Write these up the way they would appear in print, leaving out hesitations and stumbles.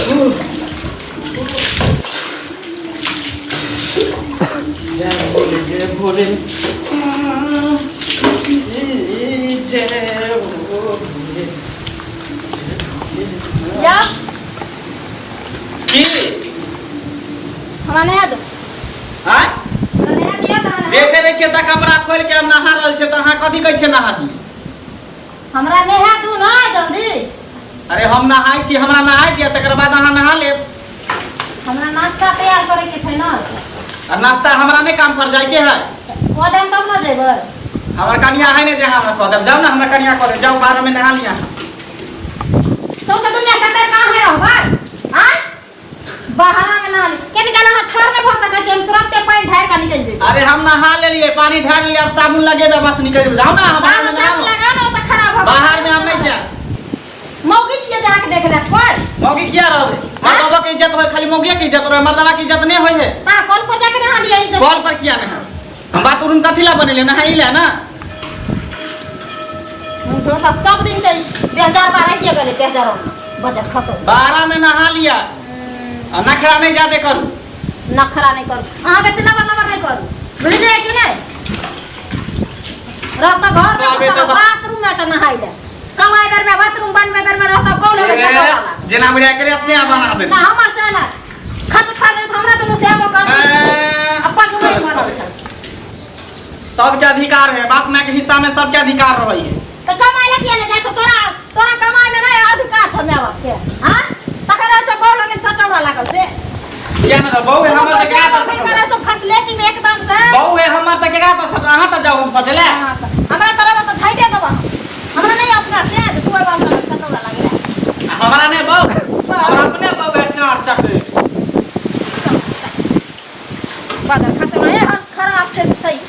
जय भोले, जय भोले, जय भोले। जा। की? हमरा नहा दो। आँय? हमरा नहा दिअ तऽ हमरा। देखे रहै छियै तऽ कपड़ा खोलि के हम नहा रहल छियै, तऽ अहाँ कथी कहै छियै नहा दियै? हमरा नहा दू ना जल्दी। अरे हम नहाय छी, हमरा नहाय दिअ, तकर बाद अहाँ नहा लेब। हमरा नाश्ता तैयार करे के छै ना। आ नाश्ता हमरा नहि काम पर जाइके है। कऽ देम तब ना जेबै। हमर कनिया है ने जे हमरा कऽ देब। जाउ ने, हमरा कनिया कऽ देब। जाउ, बाहर में नहा लिअ अहाँ। सौंसे दुनिया चक्कर कहाँ है रहबै? आँय? बाहरा में नहा ली। कनी काल अहाँ ठाढ़ नहि भऽ सकै छी, हम तुरन्ते पानि ढारि कऽ निकलि जेबै। अरे हम नहा लेलियै, पानि ढारि लेलियै, आब साबुन लगेबै, बस निकलि जेबै। जाउ ने अहाँ बाहर में बाहर साबुन नहाउ। लगाउ ने, ओतऽ खड़ा भऽ कऽ। बाहर में हम नहि जायब। मौगी छियै जे अहाँके देख लेत कोइ? मौगी किया रहबै? मर्दबा के इज्जत होय, खाली मौगिए के इज्जत रहै, मर्दबा के इज्जत नहि होय है। तऽ अहाँ कल पर जाके नहा लिअ इज्जत। कल पर किया नहा? हम बाथरूम कथी ला बनेलियै? नहाइ ला ना। मुँह सब दिन के 2012 किया गेलै 2000 बजट खसो। 12 में नहा लिया आ नखरा नहीं ज्यादा करू। नखरा नहीं करू, अहाँ बेसी लबर लबर नहीं करू, बुझलियै कि नहीं? रहता घर में सबे तो बाथरूम में तो नहाई ले, कमाई बेर में बाथरूम बनबे बेर में रहता कौन होबे ए, जेना बुझा करे से बना दे। ना हमर से ना खट खट हमरा दुनू से आबो कर। ए, अपन कमाई बनल छै। सबके अधिकार है, बाप माय के हिस्सा में सबके अधिकार रहै है। तऽ कमाइ लए किया नहि जाइ छौ? तोरा तोरा कमाइ में नहि अधिकार छौ माय बाप के? हाँ, तखन रहै छौ बहू लगन सटौरा लागल से। किया ने बहू है हमर तऽ केकरा तऽ सटल? करै छौ फसलेटी में एकदम से। बहू है हमर तऽ केकरा तऽ सटल? अहाँ तऽ जाउ हम सटले। हाँ, तऽ हमरा तरफ तऽ झाइटे देबऽ, हमरा नहि अपना से जे तू एबा हमरा सटौरा लागल। हमरा नहि बहू, हमरा अपने बहू है चार चक्र। बादल खसना है हम खराब से सही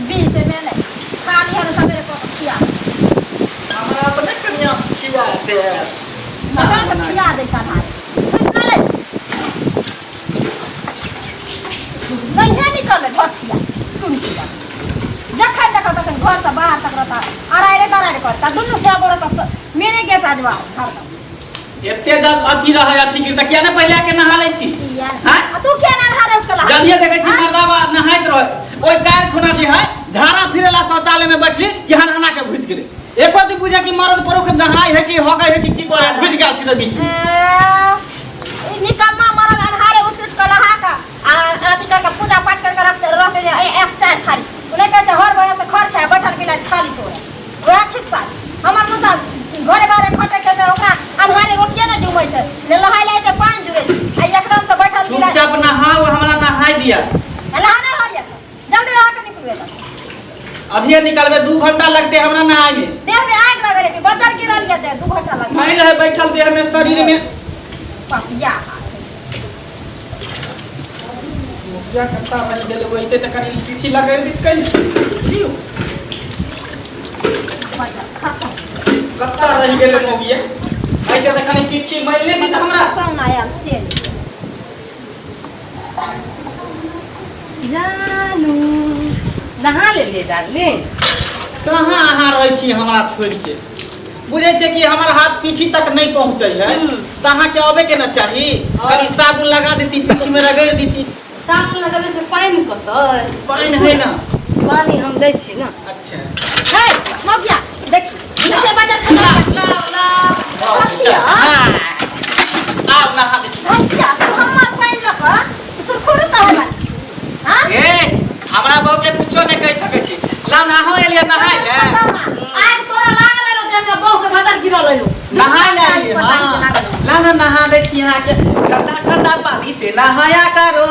बीच में नहीं खाली हम सवेरे को खिया। हमरा अपने कनिया खिया दे। मटन के खिया दे खाना नहीं है निकल घर छिया तुम छिया जखन देखो तखन घर से बाहर तक रहता अराइरे तराइरे करता दुनू से बोरो मेरे गेट आजवा हरदम। एते जब अथी रहै अथी गिर तऽ किया ने पहिले आके नहा लै छी? हाँ? आ तू किया ना नहा रे उसका? जलिए देखै छी मर्दाबा नहाइत रहै, ओहि काल्हि खुना जे है झाड़ा फिरेला शौचालय में बैठली कि हन हना के घुसि गेलै। एको दिन बुझे कि मर्द पुरुष नहाय है कि हगै है कि की करे, घुसि गेल सीधे बीच में। ए, ई निकम्मा मरद अन्हारे उठि उठि कऽ नहा कऽ आ अथी कर कऽ पूजा पाठ कर कऽ रखते रहते जे ए, एक चारि थारी ओ नहि कहै छै हर भैया से खर खाय बैठल बिलाइ थाली तोड़े, वएह खिस्सा छै। हमर मुसा घरे बारे खटै छै तऽ ओकरा अन्हारे रोटिए ने जुमै छै ने लहाय लहाय छै पानि जुड़ै छै आ एकदम से बैठल बिलाइ। चुपचाप नहाउ, हमरा नहाय दिया। नहा नहि होइए, जल्दी नहा कऽ निकलू एतऽ। अभिये निकलबै, 2 घंटा लगतै हमरा नहाय में। देह में आगि लगल है कि बजर गिरल ये जे 2 घंटा लगल? नहीं रहे बैठल देह में, शरीर में। पपिया। मुखिया कत्ता रहि गेलै? ओइते तऽ कनि पीठी लगै कनि। बजर खसौ। कत्ता रहि गेलै मौगिया? अइते तऽ कनि पीठी मारि दी तऽ हमरा। खसौ ना आयल से जानू, नहा लेलियै डार्लिंग? कहाँ अहाँ रहै छी हमरा छोड़ि के? बुझै छियै कि हमर हाथ पीठी तक नहि पहुँचै है तऽ अहाँके अबै के ने चाही? कनि साबुन लगा देती, पीठी में रगड़ि देती। साबुन लगबै से पानि कतऽ? पानि है ना। पानि हम दै छी ने। अच्छा। हे मौगिया, देख नीचे बजर खसौ। ला ला। हँसिया। आब नहा दै छी। हँसिया, तू हमर पानि लऽ कऽ सुरखुरु कहै बाली हाँ? ए, हमरा बहू के कुछो नहि कहि सकै छी। लाउ ने, अहूँ एलियै नहाय ले। आइ तोरा लागल रहौ देह में बहू के बजर गिरल रहौ। नहाय ले एलियै। हाँ, लाउ ने, नहा दै छी अहाँके। ठंडा ठंडा पानी से नहाया करो,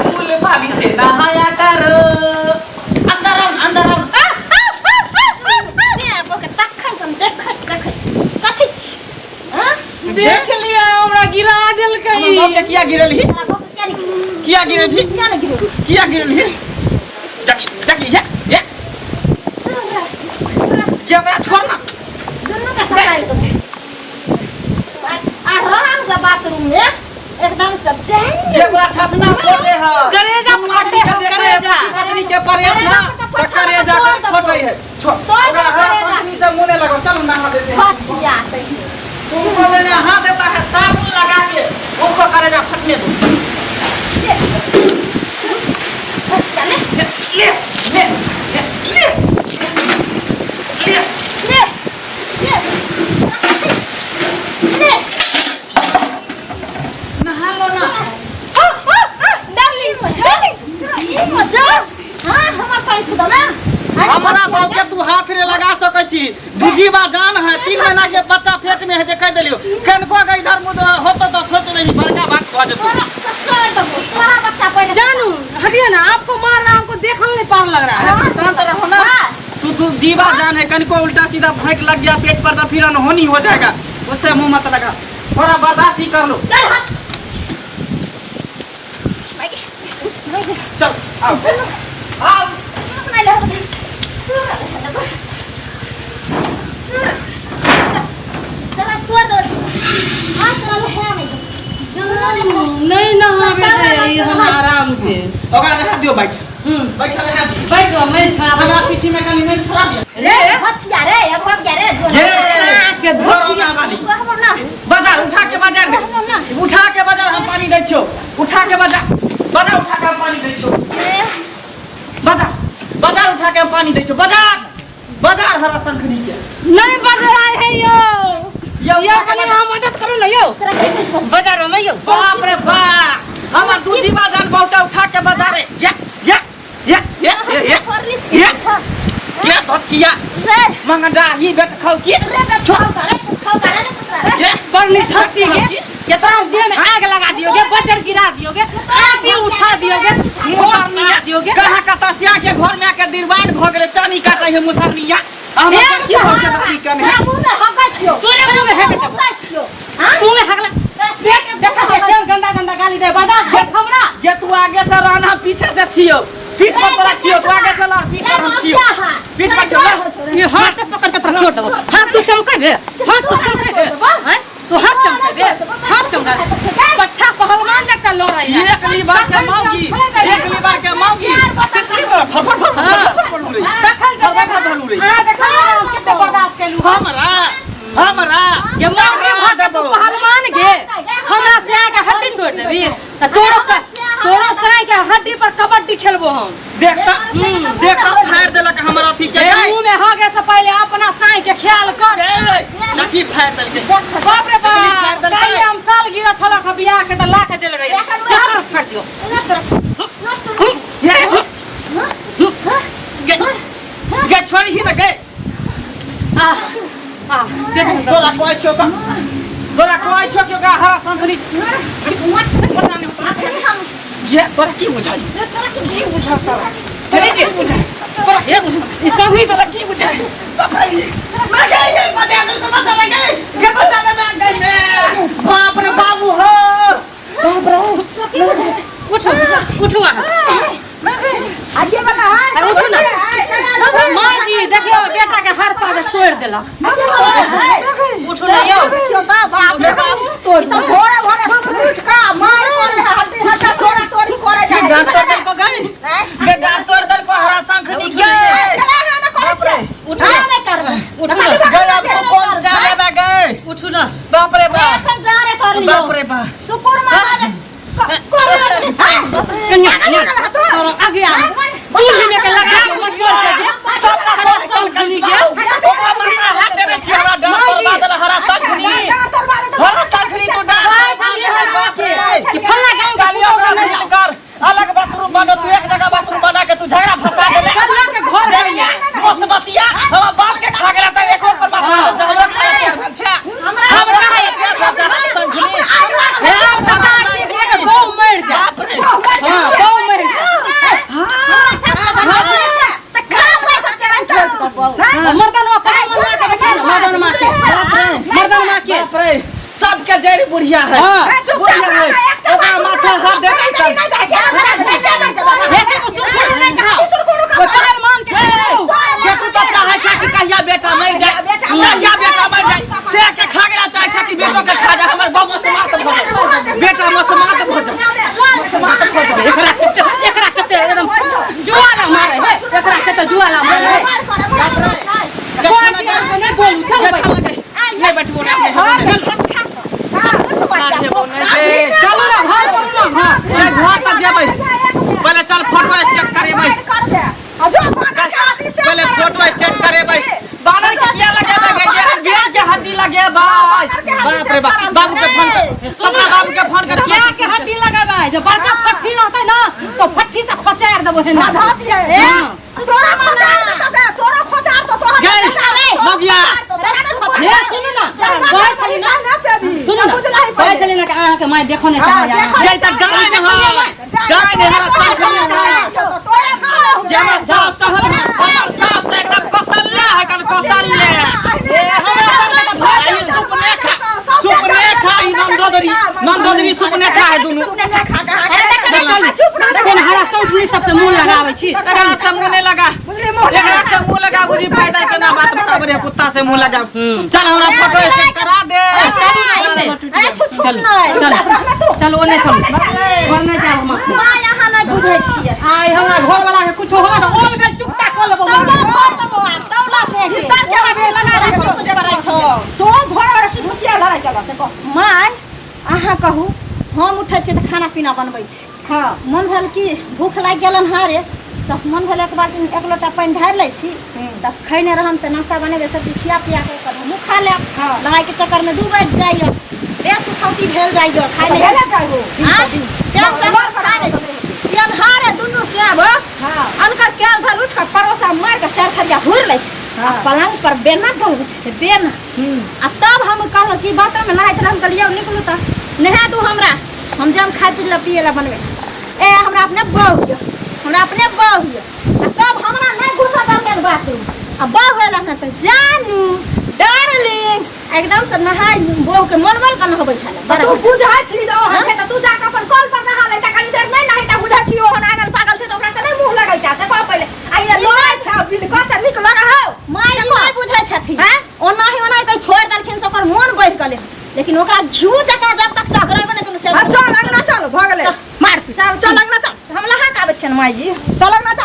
फूल पानी से नहाया करो। अंदर आउ, अंदर आउ। तखन हम देखैत देखैत कथी छी हाँ? देख लिअ, हमरा गिरा देलकै। हमर बहू के किया गिरल ही? तोरा बहू के किया नहि गिरल? किया गिरल ही? किया नहि गिरल? किया गिरल ही? देखी देखी, ये ये ये, हमरा छोड़ ना। दुनू के सटाइ दो आ राम से बाथरूम में एकदम से चैन। जे ओकरा छसना फोटे है। करेजा दुनू आदमी के फटे हौ, देखे है करेजा। पत्नी के प्रेम ना तऽ करेजा के फटे है। छोड़। तोड़ ओकरा हर करेजा। पत्नी से लगा के उसको करेजा फटने दो। ले ले ले ले ले ले ले ले। नहा लो ना। डार्लिंग डार्लिंग, ई मजा हां हमर पानी छुदा ना। हमरा बाप के तू हाथ रे लगा सकै छी, दूजी बार जान है, 3 महीना के बच्चा पेट में है जे कह देलियो कनको के इधर मुद होतो तो सोच नहीं बड़का बात भ जेतो। तोरा देबो तोरा बच्चा पहिले। जानू हटिए ना, आपको मार रहा, हमको देखल नहीं पार लग रहा है। शांत रहो ना तू, दूजी बार जान है, कनको उल्टा सीधा फेंक लग गया पेट पर तो फिर अनहोनी हो जाएगा, उससे मुंह मत लगा, थोड़ा बर्दाश्त ही कर लो। चल हाथ चल आओ आओ। नहीं नहाबे दे हम आराम से। ओकरा नहा दियो, बैठ बैठ नहा दियो, बैठो मैं छोड़ा हमरा पीठी में कनी नहीं छोड़ा दियो। रे हथिया रे अब हो गया रे ये के धोती वाली बाजार उठा के बाजार दे, उठा के बाजार हम पानी दै छियो, उठा के बाजार बाजार उठा के हम पानी दै छियो, बाजार बाजार उठा के हम पानी दै छियो, बाजार बाजार हरा शंखनी के नहीं बाजार आए है यो यो यो कनी हम मदद करू ना यो बाजार में यो। बाप रे बाप, हमर दूधी बाजार बहुत उठा के बाजारे या या या या या या या धचिया मंगडा ही बेट खाऊ की रे बरनी छटी के केतना देह में आग लगा दियोगे, बजर गिरा दियोगे, आप ही उठा दियोगे, मुसरनिया दियोगे। कहाँ कतसिया के घर में आके दिरवान भ गेले, चानी काटे है मुसरनिया। हमर की हो के दादी कने मुंह में हगा छियो, तोरे मुंह में हगा देबो, छियो हां मुंह में हगला देख देख देख गंदा गंदा गाली दे बर्दाश्त कर हमरा। जे तू आगे से रहना पीछे से छियो, पीठ पर तोरा छियो, तू आगे से लड़, पीठ पर हम छियो, पीठ पर छियो। ये हाथ पकड़ के तोरा चोट देबो, हाथ तू चमकेबे, हाथ तू चमकेबे, हैं तू हाथ चमकेबे, हाथ चमका पट्ठा पहलवान जका लड़ाई है। एक लीवर के मांगी, एक लीवर के मांगी कितनी तोरा फर फर फर फर बोलू रे, देखल फर फर बोलू रे। हां देखल केते बर्दाश्त केलू हमरा हमरा ये मांगी भात तू पहलवान गे, हमरा से आके हड्डी तोड़ देबी त तोरो तोरो साई के हड्डी पर कबड्डी खेलबो हम। देखता देखा फाड़ देलक हमरा अथी के मुंह में हो गए से पहले अपना साई के ख्याल कर। लकी फाड़ देलके, बाप रे बाप, काल्हि हम साल गिरा छलक बियाह के त लाख देल रही, चक्कर फाड़ दियो। ये गे छोड़ी ही न गे। आ आ देख तोरा कहै छियौ त तोरा कहै छियौ कि ओकरा हरा शंखनी ये तोरा की बुझाई, की बुझा तोरा, तोरा की बुझाई, तोरा की बुझाई, कहीं तोरा की बुझाई। बाप रे मैं गई गई बचा दे तो बचा ले गई के बचा ले मैं गई मैं। बाप रे बाबू हो, बाप रे उठो उठो आगे वाला है उठो ना मां जी, देखियो बेटा के हर पाद तोड़ देलक। उठो ना यो बाप रे बाप, तोड़ सब भोरे भोरे उठ का मार करे हड्डी हड्डा तोड़ा तोड़ी करे जाए। डांट तोड़ देलको गई गे, डांट तोड़ देलको हरा शंखनी के। चला ना करे छे, उठो ना करबे, उठो गई अब तो कौन से लेबे गई, उठो ना। बाप रे बाप, एखन जा रे तोर लियो, बाप रे बाप, शुकुर महाराज कन्या तोरो आगे आ चूल्ही में के लगा के मचोड़ के दे सब हरा शंखनी के। ओकरा माथा हाथ देने छी हमरा डांट तोड़वा देल हरा शंखनी, हरा शंखनी तू डांट बाप रे कि फल्ला गांव के काली ओकरा भेज कर अलग बाथरूम बनो, तू एक जगह बाथरूम बना के तू झगड़ा फंसा देले। फल्ला के घर देलिया मोसबतिया हमरा बाप के खा गेला त एक और पर बात छै, हमरा खाए के भेल छै, हमरा खाए के भेल छै हरा शंखनी। हे पता छी के बहु मर जा, बाप रे हां बहु मर जा। मर्दनवा पहलवान के देखा मर्दनवा के, मर्दनवा के बाप रे सबके जड़ बुढ़िया है, हां बुढ़िया है, ओकरा माथा हाथ दे नहीं कर। हे मुसुर ने कहा वो पहलवान के के तू तो चाहे छै कि कहिया बेटा मर जाए, कहिया बेटा मर जाए, से के खा गेला चाहे छै कि बेटो के खा जाए, हमर बाप मसमात भ जाए, बेटा मसमात भ जाए, मसमात भ जाए। एकरा कते एकरा कते एकदम जुआला मारे है, एकरा कते जुआला मारे है। कोई चीज नहीं बोलू, चल भाई नहीं बैठबो ना, चल। रे बाप बाबू के फोन कर अपना बाबू के फोन कर क्या के हड्डी लगाबै जब बड़का फट्ठी रहतै ना तो फट्ठी से खोचार देबो हे ना ए तोरा खोचार तो तोरा खोचार तो तोरा गई मगिया हे सुनू ना कहै छली ना सुनू ना कहै छली ना कि अहाँके माय देखो नहि चाहैया गई त डाइन ह डाइन हमरा साथ में जे हमर सास त हमर सास त एकदम कौशल्या है कन कौशल्या ई सुपनेखा सुपनेखा ई नंदोदरी नंदोदरी सुपनेखा है दुनू देखो ना हरा सौंठनी सबसे मुँह लगाबै छी एकरा से मुंह नहीं लगा एकरा से मुंह लगा बुझी फायदा चना बात बराबर है कुत्ता से मुंह लगा चल हमरा फोटो स्टेट करा दे चलू ना एने अरे छुप छुप चलू नहि चलू चलू ओने चलू घर नहि जायब हम अखन। माँ यहाँ नहि बुझै छियै आइ हमरा घर वाला के कुछो होला तऽ ओल बेल चुकता कऽ लेबो तौला भर देबो आब तौला से हितर के हवे लगा रखो से बड़ाई छौ तो घर वाला सिर्फ किया लड़ाई चला से कह माय अहाँ कहू हम उठै छियै तऽ खाना पीना बनबै छी हां मन भेल कि भूख लागि गेलन हँ रे तऽ मन भेल एक बाल्टी एक लोटा पानि ढारि लै छी तऽ खैने रहम तऽ नाश्ता बनेबै सब चीज खिया पिया कऽ ओकर हमहूँ खा लेब हाँ। लड़ाइके चक्करमे दू बाजि जाइए देह सुखौती भेल जाइए खाइ तऽ नहि भेले जाइहो आँय? टाइम से हम खा लै छी अन्हारे दुनू सेब हाँ अनकर कैल धल उठि कऽ परोसा मारि कऽ चारि थरिया हुरि लै छै आ हाँ। पलंग पर बेना डलबै छै बेना आ तब हम कहलहुँ कि बाथरूममे नहाइ छलै हम कहलियै निकलू तऽ नहा दू हमरा हम जब खाय पी लए पियै लए बनबै ए हमरा अपने बहु यऽ हमरा अपने बहु यऽ आ तब हमरा नहि घुसऽ देलकै बाथरूम आ बहु एल हन तऽ जानू डार्लिंग एकदम से नहाय बहु के मन मन के नहबै छलै तऽ तू बुझै छी जे ओहन छै तऽ तू जाके अपन कल पर नहा ले तऽ कनी देर नहि नहाय तऽ बुझै छी ओहन आगल पागल छै तऽ ओकरा से नहि मुँह लगैता से कह पहिले आ ई लड़ै छै बिलको से नीक लगै हौ माय ई नहि बुझै छथिन हैं? ओनाही ओनाही कहीं छोड़ि देलखिन से ओकर मोन बढ़ि गेलै लेकिन ओकरा घिउ जकाँ जब तक टकरेबै नहि दुनू से हाँ, चल अंगना चल भऽ गेलै चल, मार पीट। चल चल अंगना चल हम लहा के आबै छियनि माय जी चल अंगना चल